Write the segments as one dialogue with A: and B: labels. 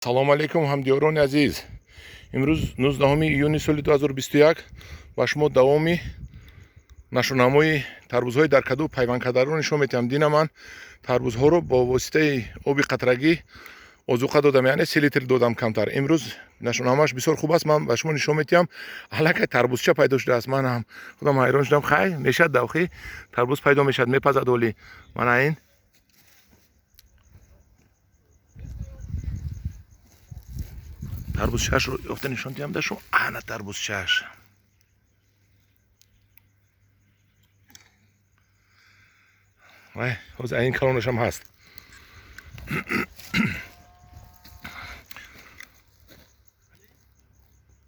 A: Салому алейкум, ҳамдиёрони азиз. Имрӯз 19 июни соли 2021 ба шумо давоми нашунамои тарбузҳои дар каду пайвандкардаро нишон медиҳам. Дина ман тарбузҳоро бо воситаи оби қатрагӣ озуқа додам, яъне 3 литр додам камтар. Имрӯз нашунамоаш бисёр хуб аст, ман ба шумо нишон медиҳам. Аллакай тарбузча пайдо шудааст. Ман ҳам худам ҳайрон шудам. Хай, мешад давхи тарбуз пайдо мешад, мепазад оли. Мана ин тарбузчашро ёфта нишон диҳам да шумо. Ана тарбузчаш. Вай, ҳозир ин калонашам ҳаст.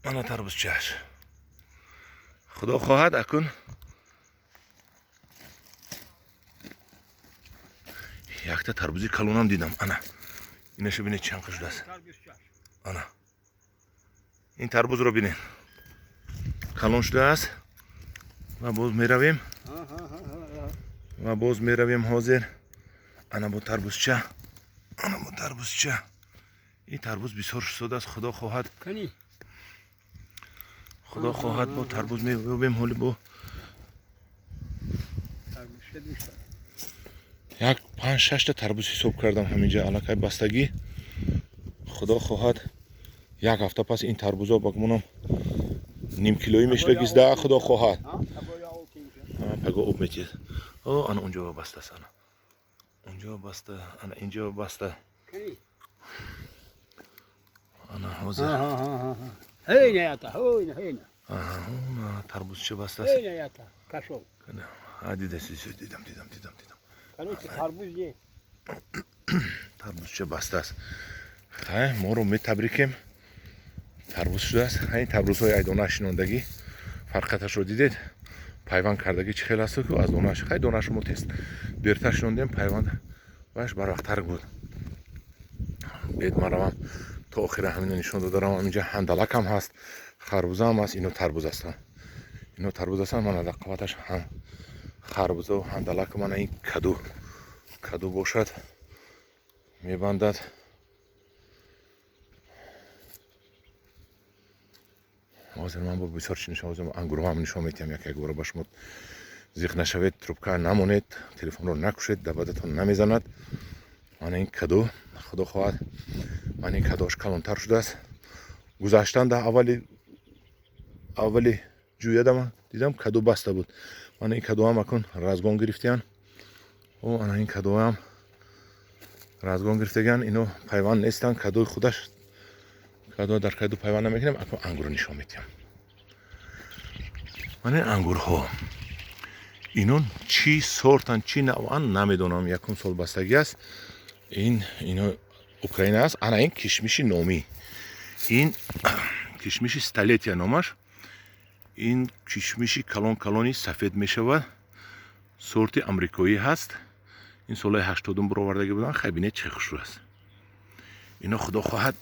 A: Ана тарбузчаш. Худо хоҳад, акун якта тарбузи калонам дидам. Ана инаша бинед, чанд шудааст. Ана ин тарбузро бинед, калон шудааст. Ва боз меравем, ва боз меравем ҳозир. Ана бо тарбузча, ана бо тарбузча. Ин тарбуз бисёр шудааст. Худо хоҳад, худо хоҳад, бо тарбуз меёбем. Ҳоли бо як панҷ шашта тарбуз ҳисоб кардам ҳаминҷа аллакай бастагӣ. Худо хоҳад, як ҳафта пас ин тарбузо ба гумонам нимкилоӣ мешуда гизда. Худо хоҳад, паго об метиҳад. О, ана унҷо бастааст, ана унҷо баста, ана инҷо баста. Ана ҳозир тарбузча бастааст. Дидам, дидам, дидам, дидам. Тарбузча бастааст. Хай, моро метабрикем. Тарбуз шудааст. Ин тарбузҳои ай донааш шинондагӣ фарқияташро дидед? Пайванд кардагӣ чӣ хел асту ку аз донааш. Хай, донааш мо тест дертар шинондем, пайванд ваш барвақттар буд. Бед ман равам то охира ҳамино нишон дода равам. Инҷа ҳандалакам ҳаст, харбузаам ҳаст. Ино тарбуз ҳастанд, ино тарбуз ҳастанд. Мана дар қабаташ ҳам харбузаву ҳандалак. Мана ин каду, каду бошад, мебандад. Ҳозир ман бо бисёр чи нишон, ҳозир ангурҳоам нишон медиҳам як як бора ба шумо. Зиқ нашавед, трубка намонед, телефонро накушед, дабадатон намезанад. Мана ин каду, худо хоҳад, мана ин кадуаш калонтар шудааст. Гузаштан дар аввали ҷӯядама дидам, каду баста буд. Мана ин кадуам акун разгон гирифтиян. О, ана ин кадуам разгон гирифтагиян. Ино пайванд нестанд, кадуи худаш кадо дар каду пайванд намекунем. Акун ангурро нишон медиҳам. Мана ин ангурҳо, инон чӣ сортанд, чӣ навъан, намедонам. Якум сол бастагӣ аст. Ин ино Украина аст. Ана ин кишмиши номӣ, ин кишмиши столетия номаш. Ин кишмиши калон калони сафед мешавад, сорти амрикоӣ ҳаст. Ин солҳои 80-ум баровардагӣ буданд. Хай, бинед, чӣ хушрӯ аст ино. Худо хоҳад,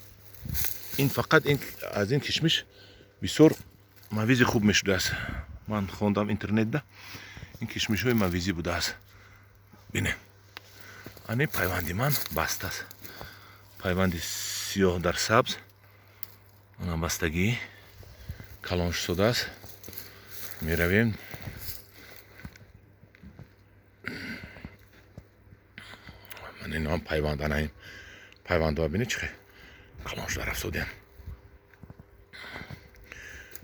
A: ин фақат ин аз ин кишмиш бисёр мавизи хуб мешудааст. Ман хондам интернетда, ин кишмишҳои мавизӣ будааст. Бинед, ани пайванди ман бастааст, пайванди сиёҳ дар сабз. Ана бастагӣ калон шудааст. Меравем. Ман иноам пайванд, ана ин пайвандҳо бинед, чӣ хел калон шуда рафтодем.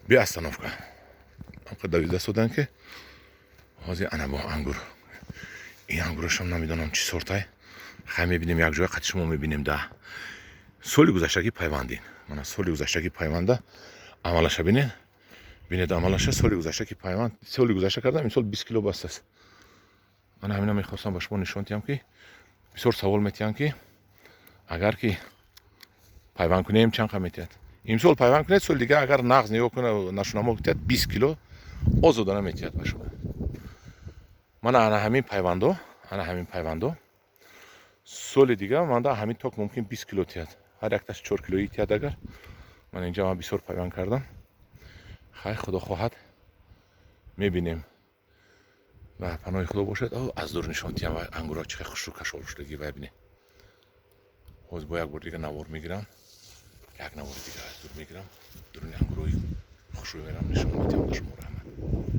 A: Бе остановка амқа давида соданд, ки ҳозир. Ана бо ангур, ин ангурашам намедонам чӣ сортай. Хай, мебинем, як ҷоя қати шумо мебинем. Да соли гузаштагӣ пайвандин, мана соли гузаштагӣ пайванда амалаша бинед, бинед амалаша. Соли гузашта ки пайванд соли гузашта кардам, имсол 20 кило бастааст. Мана ҳамина мехостам ба шумо нишон диҳам, ки бисёр савол метиҳанд, ки агар ки пайванд кунем, чанд қа метиҳад. Имсол пайванд кунед, соли дига агар нағз нигоҳ куна, нашунамо метиҳад, 20 кило озодона метиҳад ба шумо. Мана ана ҳамин пайвандо, ана ҳамин пайвандо соли дига манда ҳамин ток мумкин 20 кило тиҳад, ҳар якташ 4 килои тиҳад. Агар ман инҷа ман бисёр пайванд кардам. Хай, худо хоҳад, мебинем. Ва паноҳи худо бошад. Аз дур нишон диҳам ангурҳо чӣ хушрӯ кашол шудагӣ. Вай, бинед, ҳозир бо як бор дига навор мегирам. Як навори дига аз дур мегирам, дуруни ангурҳои хушрӯй мерам, нишон медиҳам ба шумо. Раҳмат.